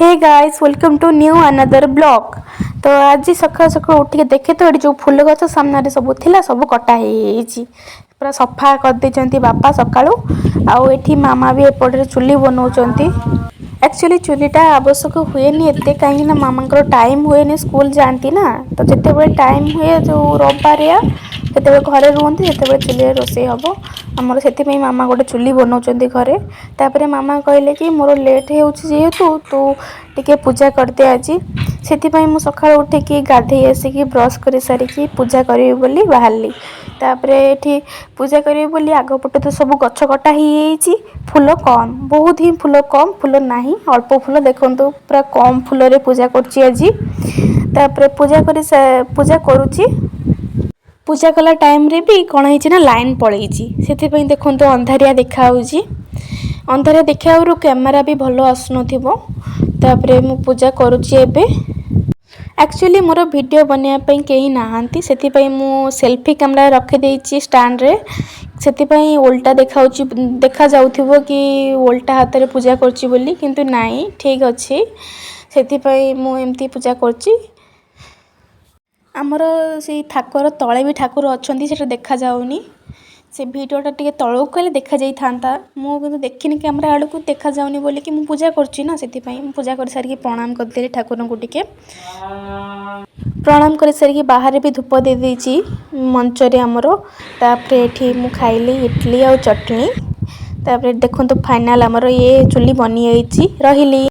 Hey guys, welcome to new another vlog। ତ ଆଜି ସକାଳୁ ସକାଳୁ ଉଠିକି ଦେଖେ ତ ଏଠି ଯେଉଁ ଫୁଲ ଗଛ ସାମ୍ନାରେ ସବୁ ଥିଲା, ସବୁ କଟା ହେଇଯାଇଛି। ପୁରା ସଫା କରିଦେଇଛନ୍ତି ବାପା ସକାଳୁ। ଆଉ ଏଠି ମାମା ବି ଏପଟରେ ଚୁଲି ବନାଉଛନ୍ତି। ଆକ୍ଚୁଆଲି ଚୁଲିଟା ଆବଶ୍ୟକ ହୁଏନି ଏତେ, କାହିଁକି ନା ମାମାଙ୍କର ଟାଇମ୍ ହୁଏନି, ସ୍କୁଲ ଯାଆନ୍ତି ନା। ତ ଯେତେବେଳେ ଟାଇମ୍ ହୁଏ, ଯେଉଁ ରବିବାରିଆ ଯେତେବେଳେ ଘରେ ରୁହନ୍ତି, ସେତେବେଳେ ଚୁଲିରେ ରୋଷେଇ ହେବ ଆମର। ସେଥିପାଇଁ ମାମା ଗୋଟେ ଚୁଲି ବନାଉଛନ୍ତି ଘରେ। ତାପରେ ମାମା କହିଲେ କି ମୋର ଲେଟ୍ ହେଉଛି ଯେହେତୁ, ତୁ ଟିକେ ପୂଜା କରିଦେ ଆଜି। ସେଥିପାଇଁ ମୁଁ ସକାଳୁ ଉଠିକି ଗାଧେଇ ଆସିକି, ବ୍ରସ୍ କରି ସାରିକି ପୂଜା କରିବି ବୋଲି ବାହାରିଲି। ତାପରେ ଏଠି ପୂଜା କରିବି ବୋଲି ଆଗ ପଟେ ତ ସବୁ ଗଛ କଟା ହେଇଯାଇଛି। ଫୁଲ କମ୍, ବହୁତ ହିଁ ଫୁଲ କମ୍, ଫୁଲ ନାହିଁ, ଅଳ୍ପ ଫୁଲ। ଦେଖନ୍ତୁ, ପୁରା କମ୍ ଫୁଲରେ ପୂଜା କରୁଛି ଆଜି। ତାପରେ ପୂଜା କରୁଛି। ପୂଜା କଲା ଟାଇମ୍ରେ ବି କ'ଣ ହେଇଛି ନା ଲାଇନ୍ ପଳେଇଛି। ସେଥିପାଇଁ ଦେଖନ୍ତୁ, ଅନ୍ଧାରିଆ ଦେଖାହେଉଛି। ଅନ୍ଧାରିଆ ଦେଖାହେବାରୁ କ୍ୟାମେରା ବି ଭଲ ଆସୁନଥିବ। ତାପରେ ମୁଁ ପୂଜା କରୁଛି ଏବେ। ଆକ୍ଚୁଆଲି ମୋର ଭିଡ଼ିଓ ବନେଇବା ପାଇଁ କେହି ନାହାନ୍ତି, ସେଥିପାଇଁ ମୁଁ ସେଲ୍ଫି କ୍ୟାମେରା ରଖିଦେଇଛି ଷ୍ଟାଣ୍ଡରେ। ସେଥିପାଇଁ ଓଲଟା ଦେଖାଉଛି, ଦେଖାଯାଉଥିବ କି ଓଲଟା ହାତରେ ପୂଜା କରୁଛି ବୋଲି, କିନ୍ତୁ ନାଇଁ, ଠିକ୍ ଅଛି। ସେଥିପାଇଁ ମୁଁ ଏମିତି ପୂଜା କରୁଛି। ଆମର ସେଇ ଥାକର ତଳେ ବି ଠାକୁର ଅଛନ୍ତି, ସେଟା ଦେଖାଯାଉନି। ସେ ଭିଡ଼ିଓଟା ଟିକେ ତଳକୁ କଲେ ଦେଖାଯାଇଥାନ୍ତା। ମୁଁ କିନ୍ତୁ ଦେଖିନି କ୍ୟାମେରା ଆଡ଼କୁ, ଦେଖାଯାଉନି ବୋଲିକି। ମୁଁ ପୂଜା କରୁଛି ନା, ସେଥିପାଇଁ ମୁଁ ପୂଜା କରିସାରିକି ପ୍ରଣାମ କରିଦେଲି ଠାକୁରଙ୍କୁ ଟିକେ। ପ୍ରଣାମ କରିସାରିକି ବାହାରେ ବି ଧୂପ ଦେଇଦେଇଛି ମଞ୍ଚରେ ଆମର। ତାପରେ ଏଠି ମୁଁ ଖାଇଲି ଇଡ଼ଲି ଆଉ ଚଟଣି। ତାପରେ ଦେଖନ୍ତୁ, ଫାଇନାଲ୍ ଆମର ଇଏ ଚୁଲି ବନିଯାଇଛି। ରହିଲି।